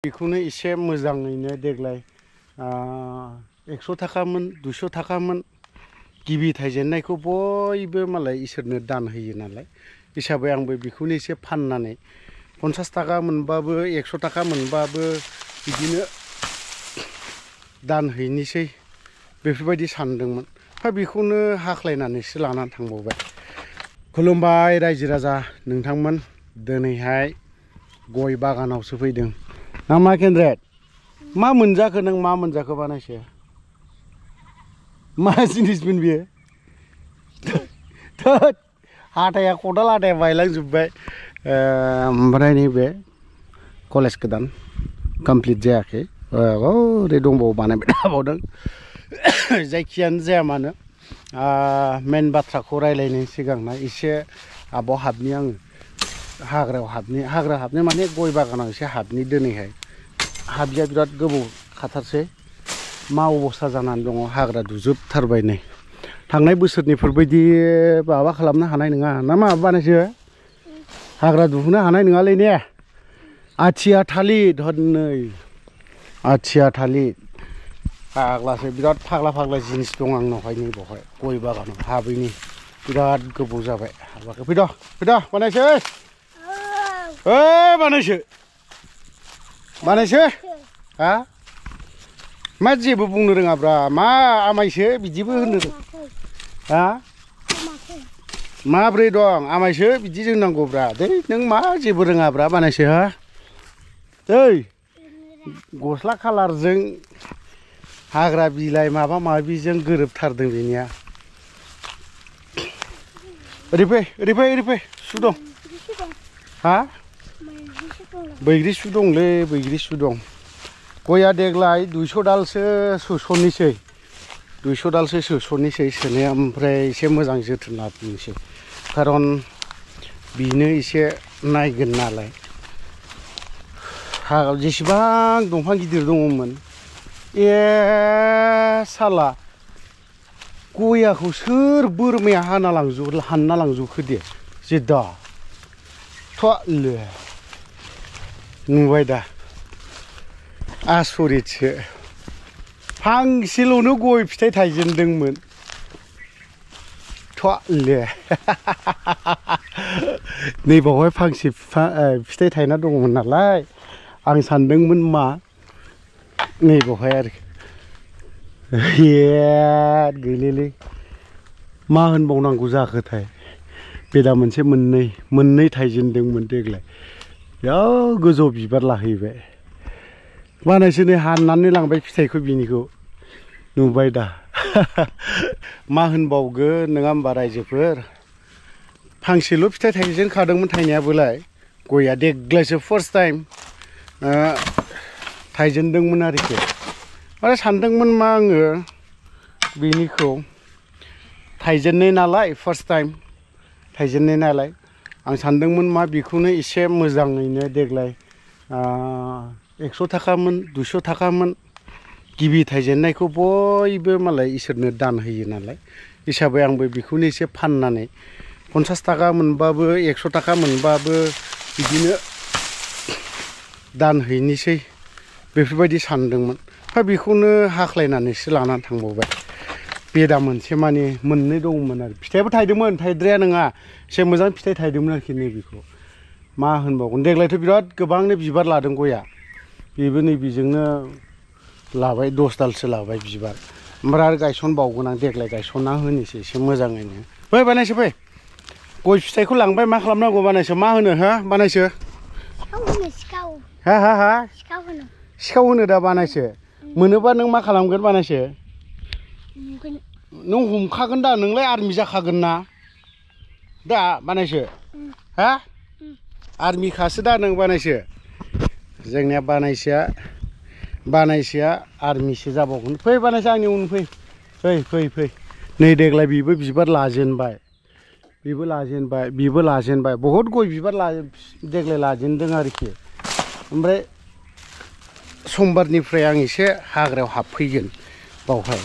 बेखौनो एसे मोजाङैनो देग्लाय 100 थाखामोन 200 थाखामोन गिबि थाइजेननायखौ बयबो मालाय इसोरनो दान होयो नालाय हिसाबै आंबो बेखौनो एसे फाननानै 50 थाखा मोनबाबो 100 थाखा मोनबाबो बिदिनो दान हैनोसै बेफोरबायदि सानदोंमोन। बेखौनो हाख्लायनानैसो लानानै थांबावबाय। खुलुमबाय रायजो राजा नोंथांमोन, दिनैहाय गय बागानावसो फैदों। मा केन्द्रेट मा मोनजाखो नों मा मोनजाखो बानायसो मा जिनिसमोन बियो थोद हाथाया खदाल हाथाया बायलांजोब्बाय। ओमफ्राय नैबे कलेज गोदान कमप्लिट जायाखै, ओरै दंबावो बानायबाय थाबावदों। जायखियानो जाया मानो मेन बाथ्राखौ रायलायनायनि सिगांना एसे आबाव हाबनि आङो हाग्रा हाबनि माने गय बागानाव एसे हाबनि। दिनैहाय हाबिया बिराद गोबाव खाथारसै, मा अबस्था जानानै दङ, हाग्रा दुजोबथारबाय नै। थांनाय बोसोरनिफोरबायदि माबा खालामनो हानाय नङा ना मा बानायसो, हाग्रा दुहोनो हानाय नङालै ने। आथिया थालिर हनै आथिया थालिर फाग्लासो, बिराद फाग्ला जिनिस दं आंनावहाय नै बावहाय गय बागानाव हाबैनि बिराद गोबाव जाबाय हाबाखै। फैद' बानायसो बानायसो हा मा जेबो बुंनो रोङाब्रा, मा आमायसो बिदिबो होनो हा माब्रै दं आमायसो बिदि जोंनांगौब्रा दै, नों मा जेबो रोङाब्रा बानायसो हा। दै गस्ला खालारजों हाग्रा बिलाइ माबा माबिजों गोरोबथारदों बेनिया। ओरै फै सु दं हा, बैग्रि सु दंलै, बैग्रि सु दं। गया देग्लाय 200 दालसो सोस'नोसै, 200 दालसो सोस'नोसै सोनाया, ओमफ्राय एसे मोजां जोथोन लाफिननोसै। खारन बिनो एसे नायगोन नालाय। जेसेबां दंफां गिदिर दङमोन साला गयाखौ सोर बोरमाया हानना लांजोबखो दे जेदा ले नुबाय दा आसरितसो। फांसेल'नो गय फिथाइ थाइजेनदोंमोन ले नैबावहाय फांसे फिथाइ थायना दङमोन नालाय, आं सानदोंमोन मा नैबावहाय आरोखि गैलेलै मा होनबावनांगौ जाखोथाय। बेदा मोनसे मोननै थाइजेनदोंमोन देग्लाय, बेयाव गोजौ बिबार लाहैबाय। बानायसो नै हाननानै लांबाय फिथाइखौ बिनिखौ, नुबाय दा। मा होनबावगोन नङा होमबा रायजोफोर, फांसेल' फिथाइ थाइजेनखादोंमोन थाइनायाबोलाय गया देग्लायसो फार्स्ट टाइम थाइजेनदोंमोन आरोखि। आरो सानदोंमोन मा आङो बेनिखौ थाइजेननाय नालाय, फार्स्ट टाइम थाइजेननाय नालाय आं सानदोंमोन मा बेखौनो एसे मोजाङैनो देग्लाय 100 थाखामोन 200 थाखामोन गिबि थाइजेननायखौ बयबो मालाय इसोरनो दान होयो नालाय हिसाबै आंबो बेखौनो एसे फाननानै 50 थाखा मोनबाबो 100 थाखा मोनबाबो बिदिनो दान हैनोसै बेफोरबायदि सानदोंमोन। बेखौनो हाख्लायनानैसो लानानै थांबावबाय। बेदा मोनसे माने मोननै दङमोन आरो फिथाइबो थाइदोंमोन, थाइद्राया नङा, एसे मोजां फिथाइ थाइदोंमोन आरोखि। नैबेखौ मा होनबावगोन, देग्लायथ' बिराद गोबांनो बिबार लादों गया। बेबो नैबेजोंनो लाबाय 10 दालसो लाबाय बिबार। ओमफ्राय आरो गायसनबावगोन आं देग्लाय, गायसनना होनोसै एसे मोजाङैनो। फै बानायसो फै, गय फिथाइखौ लांबाय मा खालामनांगौ बानायसो, मा होनो हा बानायसो सिखाव होनो दा बानायसो। मोनोबा नों मा खालामगोन बानायसो, नों हमखागोन दा, नोंलाय आर्मि जाखागोन ना दा बानायसो हा, आर्मिखासो दा नों बानायसो। जोंनिया बानायसोआ आर्मिसो जाबावगोन। फै बानायसो आंनि उन फै नै देग्लाय बेबो बिबार लाजेनबाय, बेबो लाजेनबाय बहुद गय बिबार देग्लाय लाजेनदों आरोखि। ओमफ्राय समबारनिफ्राय आं एसे हाग्रायाव हाबफैगोन बावहाय।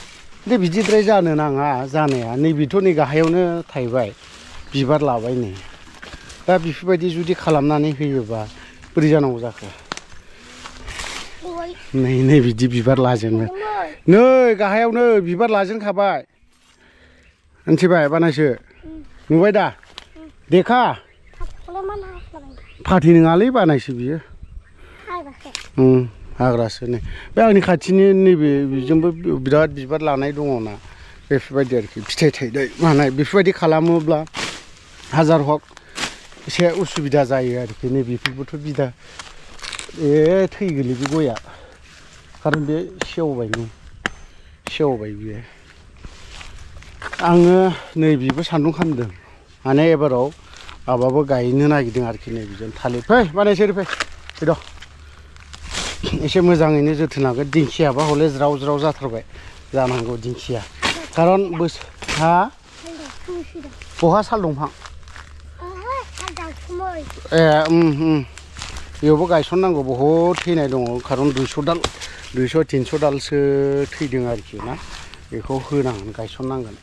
दे बिदिद्राय जानो नाङा जानाया, नैबेथ' नै गाहायावनो थाइबाय बिबार लाबाय नै। दा बेफोरबायदि जुदि खालामनानै होयोबा बोरै जानांगौ जाखो। नै बिदि बिबार लाजेनबाय नै गाहायावनो बिबार लाजेनखाबाय मिथिबाय बानायसो नुबाय दा देखा फाथै नङालै बानायसो बियो हाग्रासो नै बे आंनि खाथिनि नैबे बेजोंबो बिराद बिबार लानाय दङना बेफोरबायदि आरोखि फिथाइ थाइनाय मानाय बेफोरबायदि खालामोब्ला हाजार हक एसे उसुबिदा जायो आरोखि नै बेफोरबोथ' बिदा थैगोलै बे गया खारन बे सेवबाय बियो आङो नै बेबो सान्दुं खामदों माने एबाराव माबाबो गायनो नागिरदों आरोखि नै बिजों थालिर फै बानायसै फै फैद' एसे मोजाङैनो जोथोन लागोन दिंखियाबा हले ज्राव ज्राव जाथारबाय जानांगौ दिंखिया खारन हा बहा साल दंफां बेयावबो गायसननांगौ बहुद थैनाय दङ खारन 200-300 दालसो थैदों आरोखि ना बेखौ होनांगोन गायसननांगोन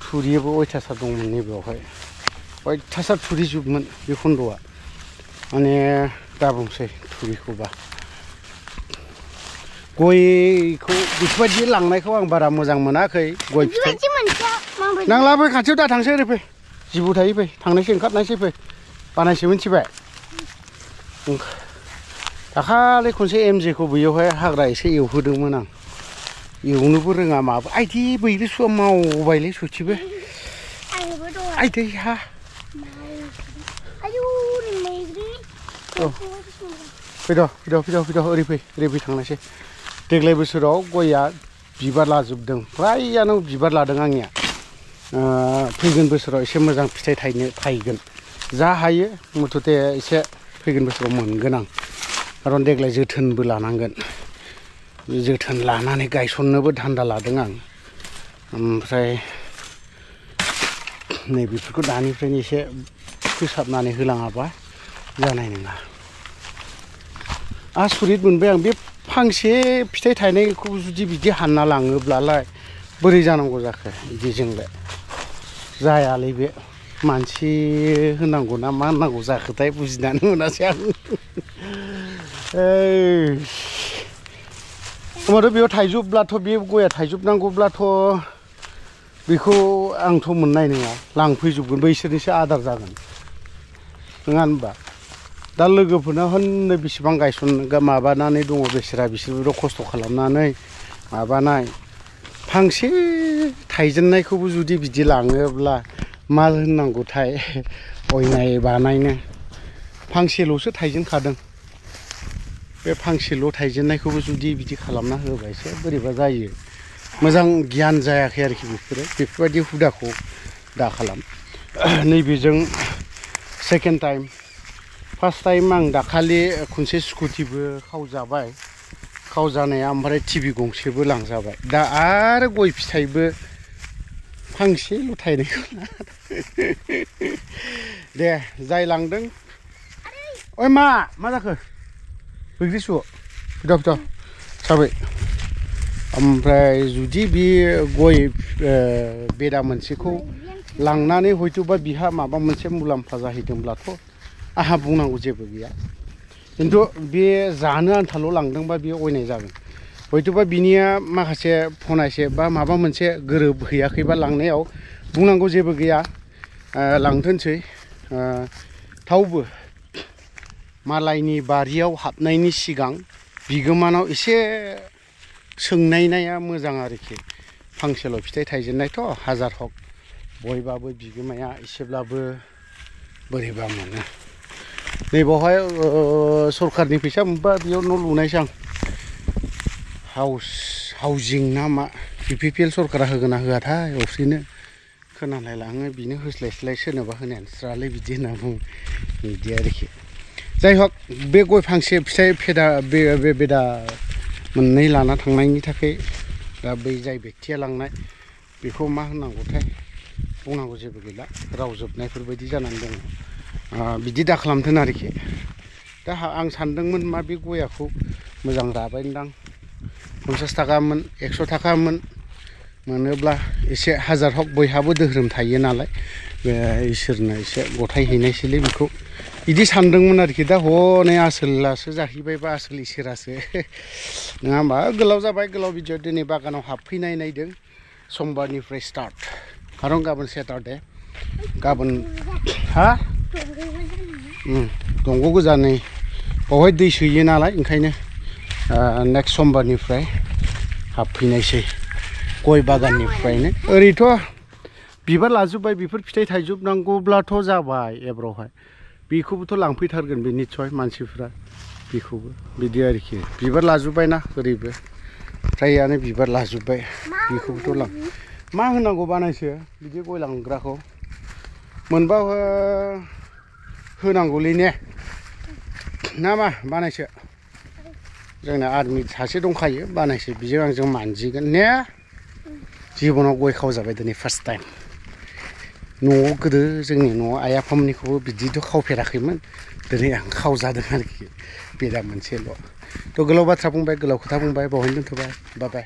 थुरिबो अयथासार दंमोन नैबेयावहाय अयथासार थुरि जुबमोन बे खन्द'आ माने दा बुंसै थुरिखौबा गयखौ बेफोरबायदि लांनायखौ आं बारा मोजां मोनाखै गय फिथाइ नांला फै खाथियाव दा थांसै ओरै फै जिबौ थायो फै थांनायसै ओंखारनायसै फै बानायसै मिथिबाय दाखालि खनसे MJ खौ बैयावहाय हाग्रा एसे एवहोदोंमोन आं एवनोबो रोङा माबो आइदि बैग्रिसुआ मावबायलै सयथिबो आइदै हा फैद' ओरै फै थांनायसै देग्लाय बोसोराव गया बिबार लाजोबदों फ्रायानो बिबार लादों आंनिया फैगोन बोसोराव एसे मोजां फिथाइ थायगोन जा हायो मुथुथे एसे फैगोन बोसोराव मोनगोन आं खारन देग्लाय जोथोनबो लानांगोन जोथोन लानानै गायसननोबो धान्दा लादों आं ओमफ्राय नै बेफोरखौ दानिफ्रायनो एसे फोसाबनानै होलाङाबा जानाय नङा आसरित मोनबाय आं बे फांसे फिथाइ थायनायखौ जुदि बिदि हानना लाङोब्लालाय बोरै जानांगौ जाखो बिदिजोंलाय जायालै बे मानसि होनांगौ ना मा होनांगौ जाखोथाय बुजिनानै मोनासै आं होमबाथ' बेयाव थाइजोबब्लाथ' बे गया थाइजोबनांगौब्लाथ' बेखौ आंथ' मोननाय नङा लांफैजोबगोन बैसोरनिसो आदार जागोन नङा होनबा दा लोगोफोरनो हननै बेसेबां माबानानै दङ बिसोरबोथ' खस्थ' खालामनानै माबानाय फांसे थाइजेननायखौबो जुदि बिदि लाङोब्ला मा होननांगौथाय अयनाय बानायनो फांसेल'सो थाइजेनखादों बे फांसेल' थाइजेननायखौबो जुदि बिदि खालामना होबा एसे बोरैबा जायो मोजां गियान जायाखै आरोखि बेफोरबायदि हुदाखौ दा खालाम नैबेजों सेकेन्ड टाइम फार्स्ट टाइम आं दाखालि खनसे स्कुटिबो खावजानाया ओमफ्राय टिभि गंसेबो लांजाबाय दा आरो गय फिथाइबो फांसेल' थायनायखौ दे जाय लांदों ओइ मा जाखो बैग्रिसु फैद' जाबाय ओमफ्राय जुदि बे गय बेदा मोनसेखौ लांनानै हयथ'बा बिहा माबा मोनसे मुलाम्फा जाहैदोंब्लाथ' आहा बुंनांगौ जेबो गैया खिन्थु बे जानो आन्थाल' लांदोंबा बेयो अयनाय जागोन हयथ'बा बिनिया माखासे फनायसे बा माबा मोनसे गोरोबहैयाखैबा लांनायाव बुंनांगौ जेबो गैया लांथोंसै थेवबो मालायनि बारियाव हाबनायनि सिगां बिगोमानाव एसे सोंनायनाया मोजां आरोखि फांसेल' फिथाइ थाइजेननायथ' हाजार हक बयबाबो बिगोमाया एसेब्लाबो बोरैबा मोनो नैबावहाय सरखारनि फैसा मोनबा बेयाव न' लुनायसै आं हाउजिं ना मा BPPL सरकारा होगोन ना होआथाय अबसेनो खोनालाय लाङो बिनो होस्लायस्लाय सोरनोबा होनायानो स्रालै बिदि होनना बुङो बिदि आरोखि जाय हक बे गय फांसे फिथाइ बे बेदा मोननै लाना थांनायनि थाखाय दा बै जाय बेक्तिया लांनाय बेखौ मा होननांगौथाय बुंनांगौ जेबो गैला राव जोबनायफोरबायदि जानानै दङ बिदि दा खालामथों आरोखि दा आं सानदोंमोन मा बे गयाखौ मोजां राबायदां 50 थाखामोन 100 थाखामोन मोनोब्ला एसे हाजार हक बयहाबो धोरोम थायो नालाय बे इसोरनो एसे गथायहैनायसैलै बेखौ बिदि सानदोंमोन आरोखि दा हनै आसोलासो जाहैबायबा आसोल इसोरासो नङा होमबा गोलाव जाबाय गोलाव भिडिअ दिनै बागानाव हाबफैनाय नायदों समबारनिफ्राय स्टार्ट खारन गाबोन सेटारडे गाबोन हा दंग' गोजानै बावहाय दै सोयो नालाय ओंखायनो नेक्स्ट समबारनिफ्राय हाबफैनायसै गय बागाननिफ्रायनो ओरैथ' बिबार लाजोब्बाय बेफोर फिथाइ थाइजोबनांगौब्लाथ' जाबाय एब्रावहाय बेखौबोथ' लांफैथारगोन बे निस्सय मानसिफ्रा बेखौबो बिदि आरोखि बिबार लाजोब्बायना ओरैबो फ्रायानो बिबार लाजोब्बाय बेखौबोथ' लां मा होनांगौ बानायसो बिदि गय लांग्राखौ मोनबा होनांगौलै ने ना मा बानायसो जोंना आर्मि सासे दंखायो बानायसो बिजों आंजों मानजिगोन ने जिबनाव गय खावजाबाय दिनै फार्स्ट टाइम न'आव गोदो जोंनि न'आव आइ आफामोननिखौबो बिदिथ' खावफेराखैमोन दिनै आं खावजादों आरोखि बेरा मोनसेल' थ' गोलाव बाथ्रा बुंबाय गोलाव खोथा बुंबाय बावहायनो दोनथ'बाय बाय बाय